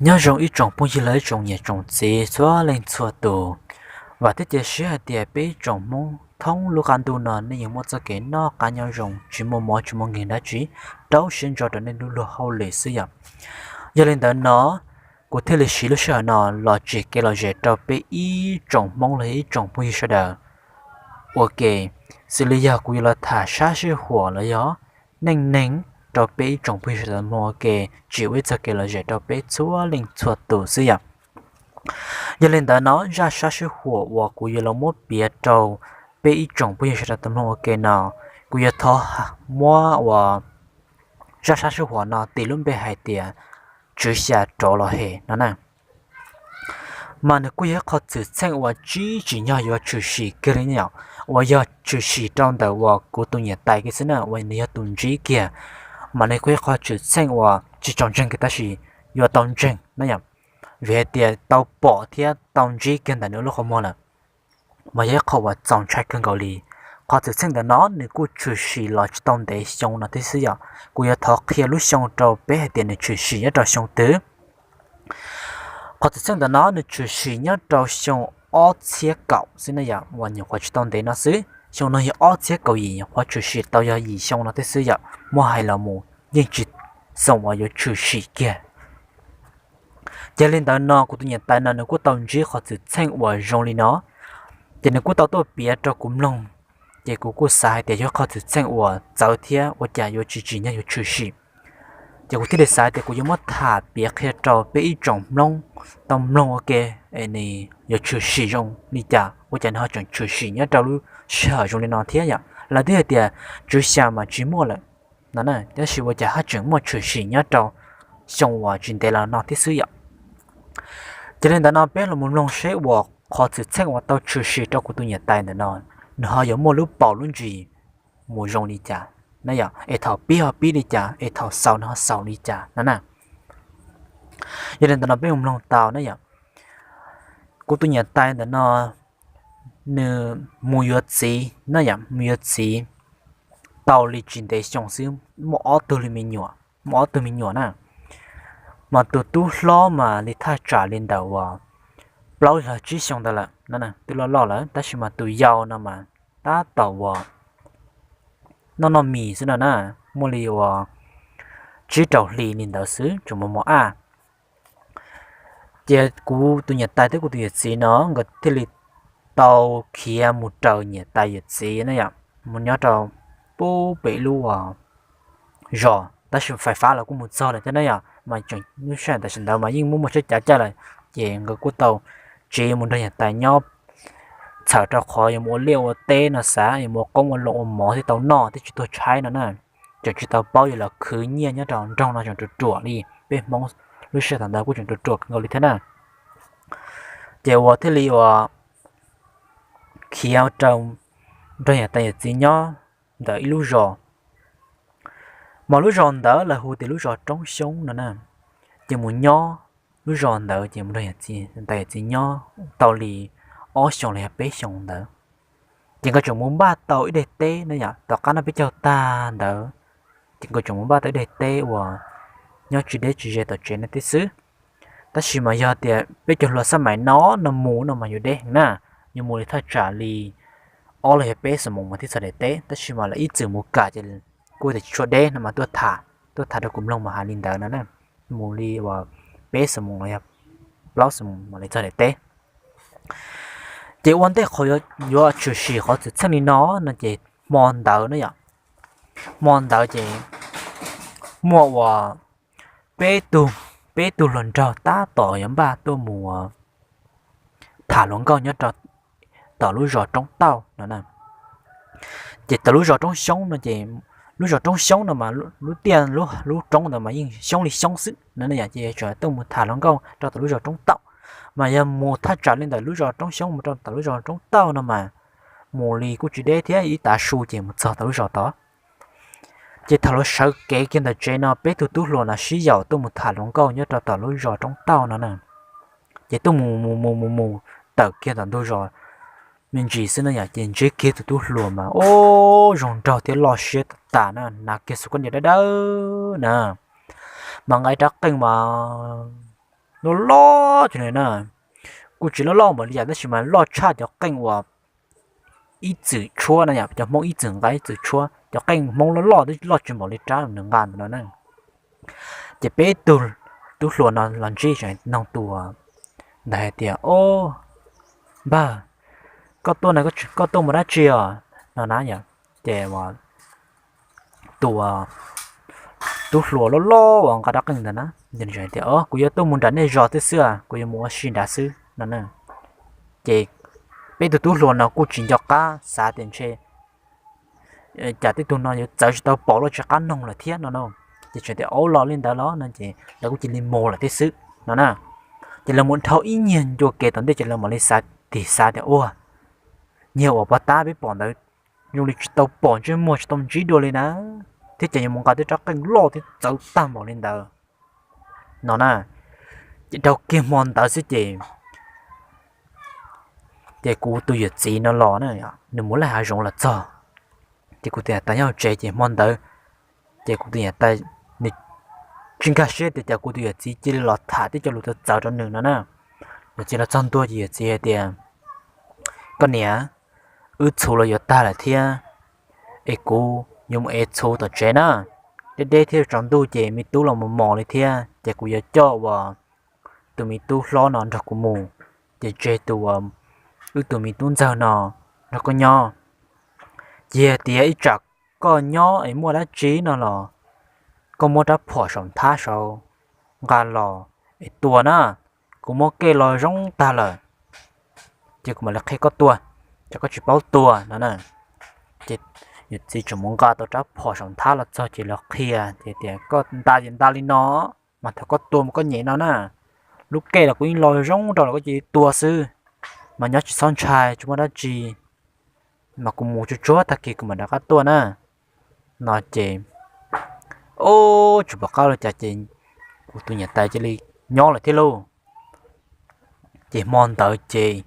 Nyob zoo ib tsoom phooj ywg los ib tsoom niam tsoom txiv txhua leej txhua tus. Vam thiab cia siab hais tias peb ib tsoom Hmoob thoob lub qab ntuj no nej yuav muaj txoj kev noj qab nyob zoo, tsis muaj mob tsis muaj nkeeg dab tsi, rau siab ntso rau nej lub luag hauj lwm xwb yom. Yog li ntawd no, kuv thiaj li siv lub sij hawm no los tsim kev lom zem rau peb ib tsoom Hmoob los yog ib tsoom phooj ywg sawv daws ua ke. Xws li yog kuv yuav los tham sab sij huam los yog neej neeg rau peb ib tsoom phooj ywg sawv daws mloog ua ke, tsim ua ib txoj kev lom zem rau peb txhua leej txhua tus xwb yom. Yog li ntawd no zaj sab sij huam uas kuv yuav los muab piav rau peb ib tsoom phooj ywg sawv daws tau mloog ua ke no, kuv yuav thov muab uas zaj sab sij huam no tis lub npe hais tias Tswv Xya Rov Los Hem no na. Mas nws kuj yog ib qho xwm txheej uas tsis tsim nyog yuav tshwm sim kiag li yom, uas yog tshwm sim rau ntawm uas kuv tus niam tais kiag xwb na, uas nws yog tus ntsib kiag. Mas nws kuj yog ib qho xwm txheej uas tsis tshua ntseeg kiag tab sis yuav tau ntseeg na yom, vim hais tias tau pom thiab tau ntsib kiag ntawm nws lub qhov muag lawm. Mas yog ib qho uas txaus ntshai kawg nkaus li. Qhov xwm txheej ntawm no nws kuj tshwm sim los tsis tau ntev xyoo no thiab xwb yom. Kuv yuav thov qhia lub xyoo rau peb hais tias nws tshwm sim nyob rau xyoo twg. Qhov xwm txheej ntawm no nws tshwm sim nyob rau xyoo ob txhiab kaum xwb na yom, uas nyuam qhuav tsis tau ntev no xwb. Xyoo no yog ob txhiab kaum yim, nyuam qhuav tshwm sim tau yog yim xyoo no thiab xwb yom, muab hais los mus yeej tsis xav uas yuav tshwm sim kiag. Ces li ntawd no kuv tus niam tais no nws kuj tau ntsib qhov xwm txheej uas zoo li no, ces nws kuj tau tuaj piav rau kuv mloog. Ces kuv kuj xav hais tias yog qhov xwm txheej uas txawv thiab ua cas yuav tsis tsim nyog yuav tshwm sim. Ces kuv thiaj li xav tias kuv yuav muab tham piav qhia rau peb ib tsoom Hmoob tau mloog ua ke, es nws yuav tshwm sim zoo li cas, ua cas nws ho tseem tshwm sim nyob rau lub sij hawm zoo li no thiab yom. Lawv twb hais tias tswv xya mas tsis muaj lawm no, tab sis ua cas haj tseem muaj tshwm sim nyob rau xyoo uas tsis ntev los no thiab xwb yom. Ces li ntawd no peb los mus mloog seb uas qhov xwm txheej uas tau tshwm sim rau kuv tus niam tais ntawm no, nws ho yuav muaj lub paus lub ntsis mus zoo li cas na yom, es thaum pib ho pib li cas, es thaum xaus nws ho xaus li cas no na. Yog li ntawd no peb mus mloog tau na yom. Kuv tus niam tais ntawm no nws mus yuav txiv na yom, mus yuav txiv tau li tsis ntev xyoo xwb, muaj ob tug li me nyuam, muaj ob tug me nyuam na. Mas tus tub hlob mas li thaj tsam li ntawm uas plaub los tsib xyoo ntawd lawm, twb loj loj lawm, tab sis mas tus yau no mas tab tom uas noj noj mis xwb no na, muaj li uas tsib rau hli li ntawd xwb tseem mos mos ab. Ces kuv tus niam tais thiab kuv tus yawm txiv no nkawd thiaj li tau khiav mus raws niam tais yawm txiv na yom, mus nyob rau pub pem lub zos, tab sis fais fab los kuj mus txog lawm thiab na yom, mas tseem lub sij hawm tam sim ntawd mas yeej muaj muaj tsheb cav caij lawm, ces nkawd kuj tau tsiv mus nrog niam tais nyob, txhawm rau qhov yuav mus ua liaj ua teb no xav yuav mus ua qoob ua loo ua mov thiaj tau noj thiab tsis tuag tshaib no na. Tseem tsis tau paub yuav los khwv nyiaj nyob rau nroog no tseem ruam ruam li, peb Hmoob lub sij hawm ntawd kuj tseem ruam ruam kawg nkaus li thiab na. Ces uas thiaj li uas khiav rau nrog niam tais yawm txiv nyob ntawm ib lub zos, mas lub zos ntawd lawv hu tias lub zos Roob Xyoob no na. Ces mus nyob lub zos ntawd ces mus nrog niam tais yawm txiv nyob tau li ob xyoos los yog peb xyoos ntawd. Ces nkawd tseem mus npaj tau ib daim teb na yom, tom qab noj peb caug tag ntawd, ces nkawd tseem mus npaj tau ib daim teb uas nyob tsis deb tsis ze tom tsev no thiab xwb. Tab sis mas yog tias peb cov hluas xab maim no no mus no mas yuav deb heev na, yuav mus li thaj tsam li ob los yog peb xuab moos mas thiaj txog daim teb, tab sis mas lawv ib txwm mus kam ces kuj tias tsis tshua deb no mas tuaj tham, tuaj tham rau kuv mloog mas hais li ntawd no na. Mus li uas peb xuab moos los yog plaub xuab moos mam li txog daim teb. Ces ua ntej qhov yuav tshwm sim qhov xwm txheej li no no ces hmo ntawd na yom, hmo ntawd ces muaj uas peb tug, peb tug hluas nraug tab tom yuav npaj tuaj mus tham hluas nkauj nyob rau tom lub zos Roob Tauj no na. Ces tom lub zos Roob Xyoob no ces, lub zos Roob Xyoob no mas lub tiaj, lub roob ntawd mas yeej xyoob li xyoob xwb no yom, ces tseem tuaj mus tham hluas nkauj rau tom lub zos Roob Tauj. Mas yog mus thaj tsam li ntawm lub zos Roob Xyoob mus rau tom lub zos Roob Tauj no mas mus li kuj tsis deb thiab, ib tav su ces mus txog tom lub zos tod. Ces thaum lawv sawv kev kiag ntawm tsev no peb tug tub hluas no sib yaum tuaj mus tham hluas nkauj nyob rau tom lub zos Roob Tauj no na. Ces tuaj mus mus mus mus mus tawm kiag tom ntug zos me ntsis xwb na yom, ces ntsib kiag tus tub hluas mas ub zoo nraug thiab loj siab tas tas na, hnav kiag xub kab nias dawb dawb na, mas nqa ib rab qeej mas loj loj tsis na, kuj tsis loj loj npaum li cas tab sis mas loj tshaj cov qeej uas ib txwm tshuab no yom, cov Hmoob ib txwm nqa ib txwm tshuab, cov qeej Hmoob loj loj twb loj tsis npaum li rab nws nqa ntawd no na. Ces peb tug tub hluas no los ntsib, noog tus ntawd hais tias, Ob, npawg, koj tuaj no koj tuaj mus dab tsi os? No na yom. Ces tus tub hluas loj loj uas nqa rab qeej ntawd na, tias, Kuv yuav tuaj mus nram nej zos xwb xwb, kuv yuav mus ua si nrad xwb no na. Ces peb tug tub hluas no kuj tsis nco qab, xav tias ntshe cas tej tug no yuav txawv tsis tau pom los tsis qab noog lawm thiab no na. Ces tseem tias, Ob, los li ntawd los no ces lawv kuj cia li mus lawm thiab xwb no na. Ces lawv mus dhau ib nyuag ncua kev tom ntej ces lawv mam li xav tig xav tias, Ua, nyuag uas pov tab peb pom ntawd zoo li tsis tau pom ntsej muag tsis tau ntsib dua li na, thiab ces yuav mus nqa tej rab qeej loj thiab txawv tag npaum li ntawd no na. Ces dhau kiag hmo ntawd xwb ces, ces kuv tus yawm txiv no los na, nws mus laij hav zoov los txog, ces kuv tus niam tais nyob hauv tsev ces hmo ntawd, ces kuv tus niam tais nws tsis nkag siab tias cas kuv tus yawm txiv cia li los tham tej cov lus txawv txawv rau nws no na. Yawm txiv los txog ntua ces yawm txiv hais tias, Koj niam, wb txhuv los yuav tag lawm thiab, es kuv yuav mus ev txhuv tom tsev na. Deb deb thiab tsaus ntuj ces me tub los mos mos li thiab ces kuv yuav coj uas tus me tub hlob no nrog kuv mus, ces tseg tus, wb tus me tub ntxawg no nrog koj nyob. Ces tias ib tsam koj nyob es muaj dab tsi no los koj muab rab phom saum nthab saud nqa los es tua na, kuv muab kej los zoo tag lawm, ces kuv mam li qhia koj tua, ces koj tsis paub tua no na. Ces yawm txiv tseem mus nqa tau rab phom saum nthab los txog ces los qhia ces tias, Koj nta ces nta li no, mas thaum koj tua mas koj nyem no na, lub kej los kuv yeej los zoo rau los koj cia li tua xwb, mas nyob tsis txhob ntshai tsis muaj dab tsi, mas kuv mus tsuag tsuag tag kis kuv mam rov qab tuaj na. No ces, o, tsis pom qab li cas ces kuv tus niam tais cia li nyob lawm thiab lauj. Ces hmo ntawd ces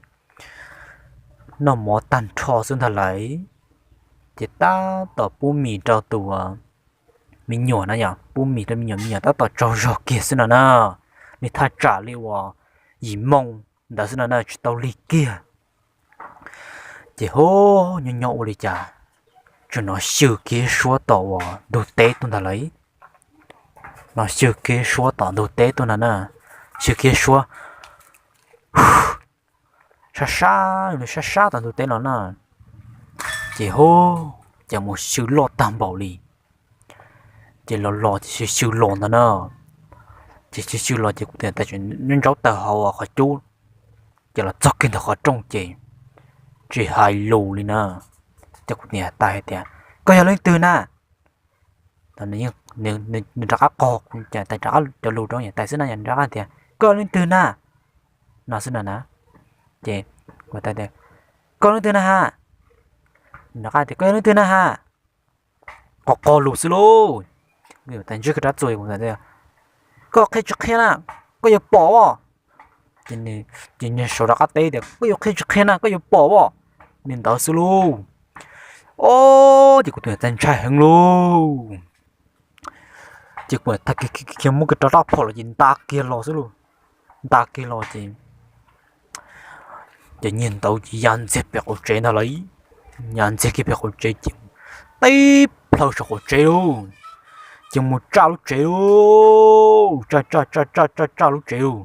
noj mov tag nrho xwb ntag lauj, ces tab tom pub mis rau tus me nyuam na yom, pub mis rau me nyuam, me nyuam tab tom tsaug zog kiag xwb no na, nws thaj tsam li uas yim moo ntawd xwb no na, tsis tau lig kiag. Ces ho nyob nyob ua li cas tseem hnov xyw kiag suab tom uas ntug teb tuaj ntag lauj. Hnov xyw kiag suab tom ntug teb tuaj no na, xyw kiag suab sab sab, sab sab tom ntug teb los na. Ces ho, ces mus xyw loj tag npaum li. Ces los los ces xyw xyw los ntag na. Ces xyw xyw los ces kuv tus niam tais tseem nyob ntsaub taws hauv qhov cub, ces los txog kiag ntawm qhov rooj ces tsis hais lus li na. Ces kuv tus niam tais hais tias, Koj yog leej twg na? Nws rov qab qog, kuv tus niam tais rov qab cov lus rau niam tais xwb na, nws rov qab tias, Koj yog leej twg na? No xwb no na. Ces kuv tais tias, Koj yog leej twg na ha? Nws rov qab tias, Koj yog leej twg na ha? Qog qog lus xwb lauj. Kuv tais ntsib kiag rab txuas, Koj qhia tsis qhia na, koj yuav pom os. Ces nws sau rov qab teb tias, Koj yuav qhia tsis qhia na, koj yuav pom os. Li ntawd xwb lauj. O, ces kuv tus niam tais ntshai heev lauj. Ces kuv tag kiag muab kiag rab phom los ces nta kiag los xwb lauj. Nta kiag los ces, ces niag ntawd ces ya ntxiag pem qaum tsev ntag lauj. Ya ntxiag kiag pem qaum tsev ces tib plhaw saum qaum tsev lauj. Ces mus tsaj lub tsev lauj, tsaj tsaj tsaj tsaj tsaj lub tsev lauj.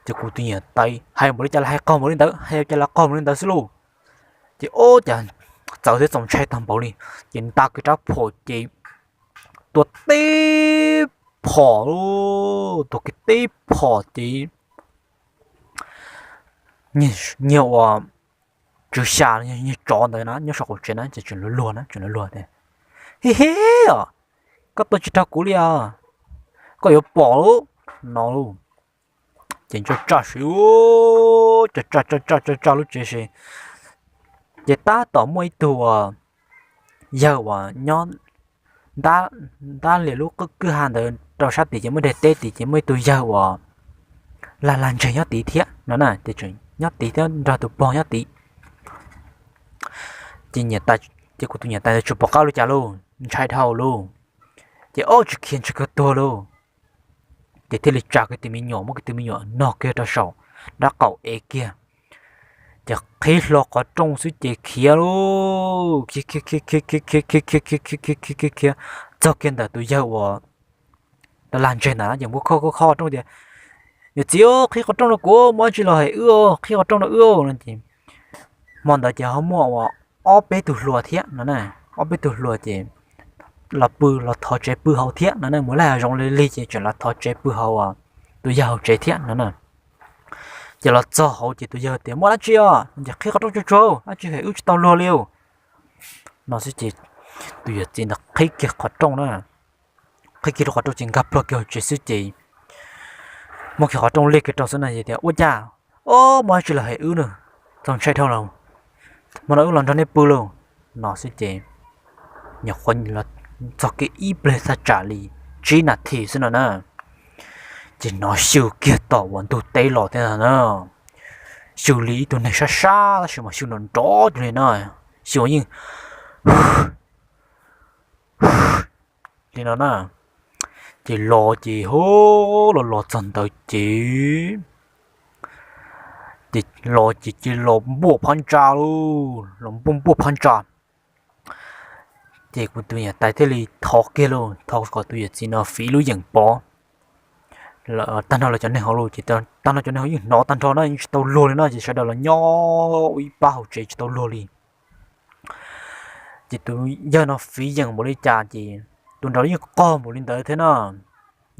Ces kuv tus niam tais hais npaum li cas los hais qog npaum li ntawd, hais cas los qog npaum li ntawd xwb lauj. Ces ob, cas txawv thiab txaus ntshai tag npaum li, ces nta kiag rab phom ces tua tib phom lauj, tua kiag tib phom ces niag uas tswv xya, niag tsov ntawd na nyob saum qaum tsev na ces tseem luag luag na, tseem luag luag tias, Hi hi os, koj tua tsis raug kuv li os, koj yuav pom lauj, no lauj. Ces ntsaj tsaj si, tsaj tsaj tsaj tsaj tsaj lub tsev si. Ces tab tom muaj ib tug uas yawg uas nyob ntab lias lub kwj ha ntawd rau sab tid ces muaj daim teb tid ces muaj ib tug yawg uas lag lag ntseg nyob tid thiab no na, ces tseem nyob tid thiab nrog tus pog nyob tid. Ces niam tais, ces kuv tus niam tais tsis pom qab li cas lauj, ntshai dhau lauj. Ces ob, tsis khiav ntshis kawg tuag lauj. ces thiaj li tsa kiag tus me nyuam, muab kiag tus me nyuam nog kiag rau saum dab qaum ev kiag. Ces qhib hlo qhov rooj xwb ces khiav lauj, khiav khiav khiav khiav khiav khiav khiav khiav khiav khiav khiav khiav khiav khiav, txog kiag ntawm tus yawg uas lag lag ntseg ntawd ces muab khob khob qhov rooj tias, Yawm txiv, qhib qhov rooj rau kuv, muaj dab tsi los hais wb, qhib qhov rooj rau wb no ces hmo ntawd ces ho muaj uas ob peb tug hluas thiab no na, ob peb tug hluas ces los pw, los thov tsev pw hauv thiab no na, mus laij hav zoov li lig ces tseem los thov tsev pw hauv tus yawg hauv tsev thiab no na. Ces los txog hauv ces tus yawg tias, Muaj dab tsi os? Ces qhib qhov rooj tsuag tsuag, dab tsi hais wb tsis tau luag li no xwb ces tus yawm txiv ntawd qhib kiag qhov rooj na, qhib kiag rau qhov rooj ces nkag plog kiag hauv tsev xwb ces muab kiag qhov rooj liaj kiag rau xwb na, tias, Ua cas, o, muaj dab tsi los hais wb na, txaus ntshai dhau lawm, hmo no wb los nrog nej pw lauj no xwb ces nyuam qhuav txog kiag ib pliag thaj tsam li tsib nas this xwb no na, ces hnov xyw kiag tom uas ntug teb los thiab na. Xyw li ib tug neeg sab sab tab sis mas xyw nrov nrov li no, xyw yeej li no na. Ces los ces ho los los txog ntawd ces, ces los ces cia li los npuaj phab ntsa lauj, los npuaj npuaj phab ntsa. Ces kuv tus niam tais thiaj li thov kiag lauj, thov kom tus yawm txiv no fiv lub yeem pov. Tag nrho los cov neeg hauv lauj, ces tag nrho cov neeg hauv yeej hnov tag nrho na, yeej tsis tau luag li no ces sawv daws los nyob ua ib pab hauv tsev tsis tau luag li. Ces tus yawg no fiv yeem npaum li cas ces tus nraud yeej qog npaum li ntawd thiab na.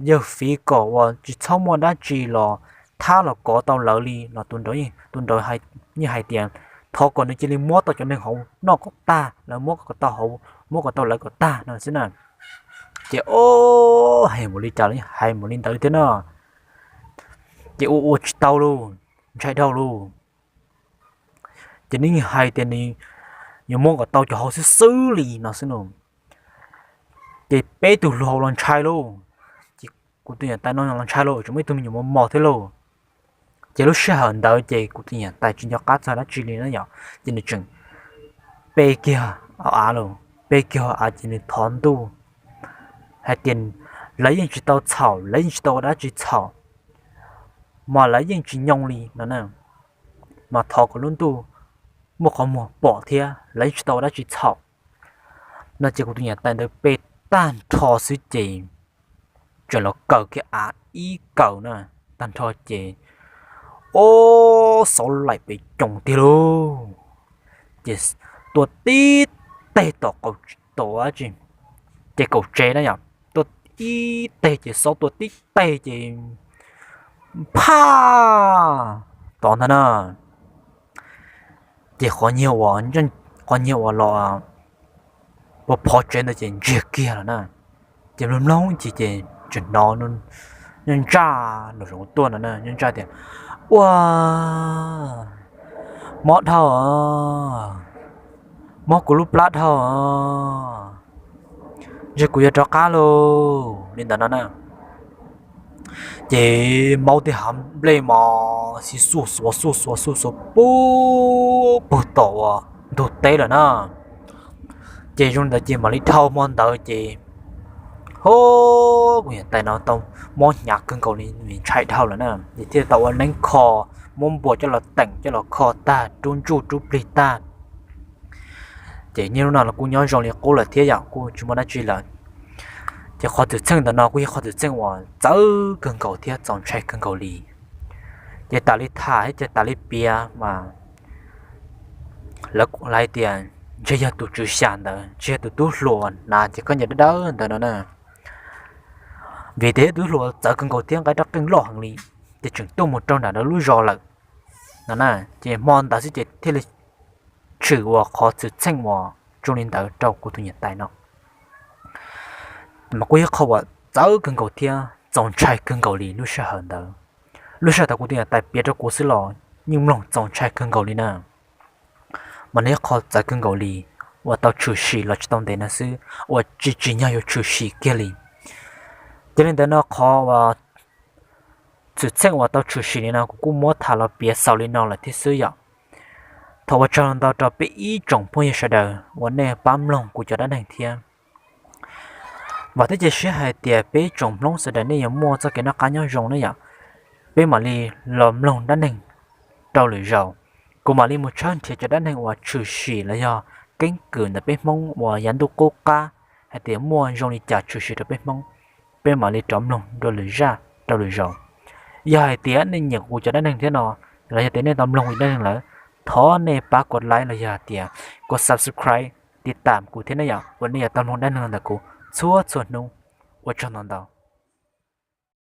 Yawg fiv kom uas tsis txhob muaj dab tsi los thab los kov tau lawv li los tus nraud, tus nraud yeej hais tias thov kom nws cia li muab tau cov neeg hauv noj kom tag, lawv muab kom tau hauv, muab kom tau lawv kom tag no xwb na. Ces o, hais npaum li cas los hais npaum li ntawd thiab na. Ces ua ua tsis tau lauj, ntshai dhau lauj. Ces nws yeej hais tias nws yuav muab kom tau cov hauv xwb xwb li no xwb no. Ces peb tug hluas los ntshai lauj, ces kuv tus niam tais no los ntshai lauj, tseem muaj ib tug me nyuam mos mos thiab lauj. Ces lub sij hawm ntawd ces kuv tus niam tais tsis nco qab txog dab tsi li na yom, ces nws tseem pe kiag hauv av lauj, pe kiag hauv av ces nws thov ntuj hais tias lawv yeej tsis tau txhaum, lawv yeej tsis tau ua dab tsi txhaum, mas lawv yeej tsis nyoo li no na, mas thov kom lub ntuj muaj qhov muag pom thiab lawv yeej tsis tau ua dab tsi txhaum no. Ces kuv tus niam tais ntawd pe tag nrho xwb ces tseem los kaw kiag av ib kaw na, tag nrho ces o, xauv laim pes coos tiag lauj. Ces tua tib teg tom, tom ces kaum tsev na yom, tua ib teg ces xauv tua tib teg ces phaj tod ntag na. Ces qhov nyiag uas, qhov nyiag uas los puag phov tsev ntawd ces ntsiag kiag lawm na. Ces mloog mloog ib chim ces tseem hnov nyob ntsaj nraum zoov tuaj no na, nyob ntsaj tias, Ua, mob dhau, mob kuv lub plab dhau, ntshe kuv yuav rov qab lauj li ntawd no na. Ces maub tej hav nplej mas xib xuj xuav xuj xuav xuj xuav puag puag tom uas ntug teb lawm na. Ces zoo li ntawd ces mam li dhau hmo ntawd ces, ho, kuv niam tais no tau mob hnyav kawg nkaus li, ntshai dhau lawm na, ces thiaj tau ua neeb kho, muab npua coj los teem coj los kho tag, rub ntsuj rub plig tag. Ces niaj hnub no los kuj nyob zoo li qub lawm thiab yom, kuj tsis muaj dab tsi lawm. Ces qhov xwm txheej ntawm no kuj yog qhov xwm txheej uas txawv kawg nkaus thiab txaus ntshai kawg nkaus li. Ces tas li tham thiab ces tas li piav mas lawv hais tias ntshe yog tus tswv xya ntawd, ntshe yog tus tub hluas hnav cev khaub ncaws dawb dawb ntawd no na. Vim tias yog tus tub hluas txawv kawg nkaus thiab nqa rab qeej loj heev li, ces tseem tuaj mus rau nram lawv lub zos lawm no na. Ces hmo ntawd xwb ces thiaj li tshwm ua qhov xwm txheej uas zoo li ntawd rau kuv tus niam tais no. Mas kuj yog qhov uas txawv kawg nkaus thiab txaus ntshai kawg nkaus li lub sij hawm ntawd. Lub sij hawm thaum kuv tus niam tais piav rau kuv xwb los yeej mloog txaus ntshai kawg nkaus li na. Mas nws yog qhov txawv kawg nkaus li uas tau tshwm sim los tsis tau ntev no xwb uas tsis tsim nyog yuav tshwm sim kiag li. Ces li ntawd no qhov uas xwm txheej uas tau tshwm sim li no kuv kuj muab tham los piav xaus li no lawm thiab xwb yom. Thov ua tsaug ntau rau peb ib tsoom phooj ywg sawv daws uas nej pab mloog kuv cov dab neeg thiab. Vam thiab cia siab hais tias peb tsoom Hmoob sawv daws nej yuav muaj txoj kev noj qab nyob zoo ne yom. Peb mam li los mloog dab neeg rau lwm zaus. Kuv mam li mus tshawb nrhiav cov dab neeg uas tshwm sim los yog keeb kwm ntawm peb Hmoob uas yav ntuj qub qab hais tias muaj zoo li cas tshwm sim rau peb Hmoob. Peb mam li rov mloog dua lwm zaj rau lwm zaus. Yog hais tias nej nyiam kuv cov dab neeg thiab no, los yog tias nej tau mloog kuv dab neeg lawm, thov nej pab kuv like los yog tias kuv subscribe, tiv tam kuv thiab ne yom, uas nej yuav tau mloog dab neeg ntawm kuv txhua txhua hnub. Ua tsaug ntau ntau.